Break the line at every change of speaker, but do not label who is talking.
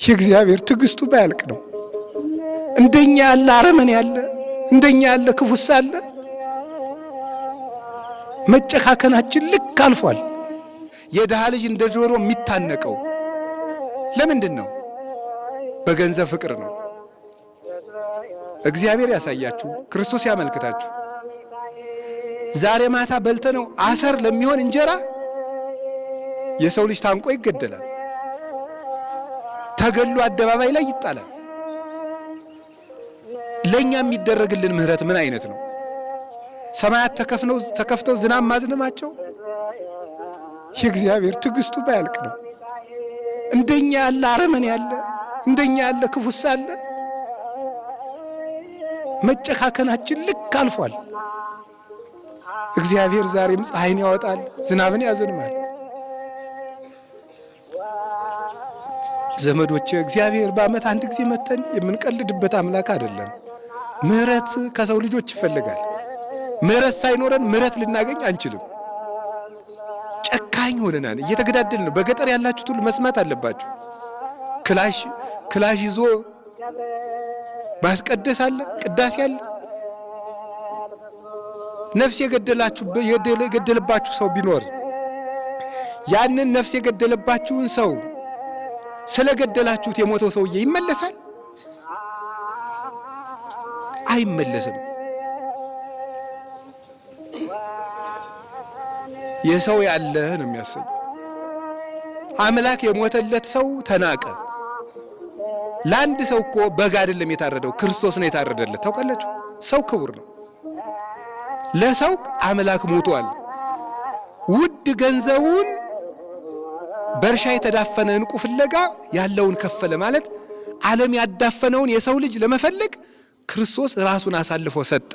የእግዚአብሔር ትዕግስቱ ባያልቅ ነው። እንደኛ ያለ አረመኔ ያለ፣ እንደኛ ያለ ክፉስ አለ። መጨካከናችን ልክ አልፏል። የድሃ ልጅ እንደ ዶሮ የሚታነቀው ለምንድን ነው? በገንዘብ ፍቅር ነው። እግዚአብሔር ያሳያችሁ፣ ክርስቶስ ያመልክታችሁ። ዛሬ ማታ በልተነው አሰር ለሚሆን እንጀራ የሰው ልጅ ታንቆ ይገደላል። ተገሎ አደባባይ ላይ ይጣላል። ለኛ የሚደረግልን ምሕረት ምን አይነት ነው? ሰማያት ተከፍተው ዝናብ ማዝነማቸው የእግዚአብሔር ትዕግስቱ ባያልቅ ነው። እንደኛ ያለ አረመኔ ያለ፣ እንደኛ ያለ ክፉስ አለ። መጨካከናችን ልክ አልፏል። እግዚአብሔር ዛሬም ፀሐይን ያወጣል፣ ዝናብን ያዘንማል። ዘመዶቼ፣ እግዚአብሔር በዓመት አንድ ጊዜ መተን የምንቀልድበት አምላክ አይደለም። ምሕረት ከሰው ልጆች ይፈልጋል። ምሕረት ሳይኖረን ምሕረት ልናገኝ አንችልም። ጨካኝ ሆነናል፣ እየተገዳደልን ነው። በገጠር ያላችሁት ሁሉ መስማት አለባችሁ። ክላሽ ክላሽ ይዞ ማስቀደስ አለ፣ ቅዳሴ አለ። ነፍስ የገደለባችሁ ሰው ቢኖር ያንን ነፍስ የገደለባችሁን ሰው ስለገደላችሁት የሞተው ሰውዬ ይመለሳል? አይመለስም። የሰው ያለህ ነው የሚያሰኝ። አምላክ የሞተለት ሰው ተናቀ። ለአንድ ሰው እኮ በግ አይደለም የታረደው፣ ክርስቶስ ነው የታረደለት። ታውቃላችሁ፣ ሰው ክቡር ነው። ለሰው አምላክ ሞቷል። ውድ ገንዘቡን በእርሻ የተዳፈነ ዕንቁ ፍለጋ ያለውን ከፈለ ማለት ዓለም ያዳፈነውን የሰው ልጅ ለመፈለግ ክርስቶስ ራሱን አሳልፎ ሰጠ።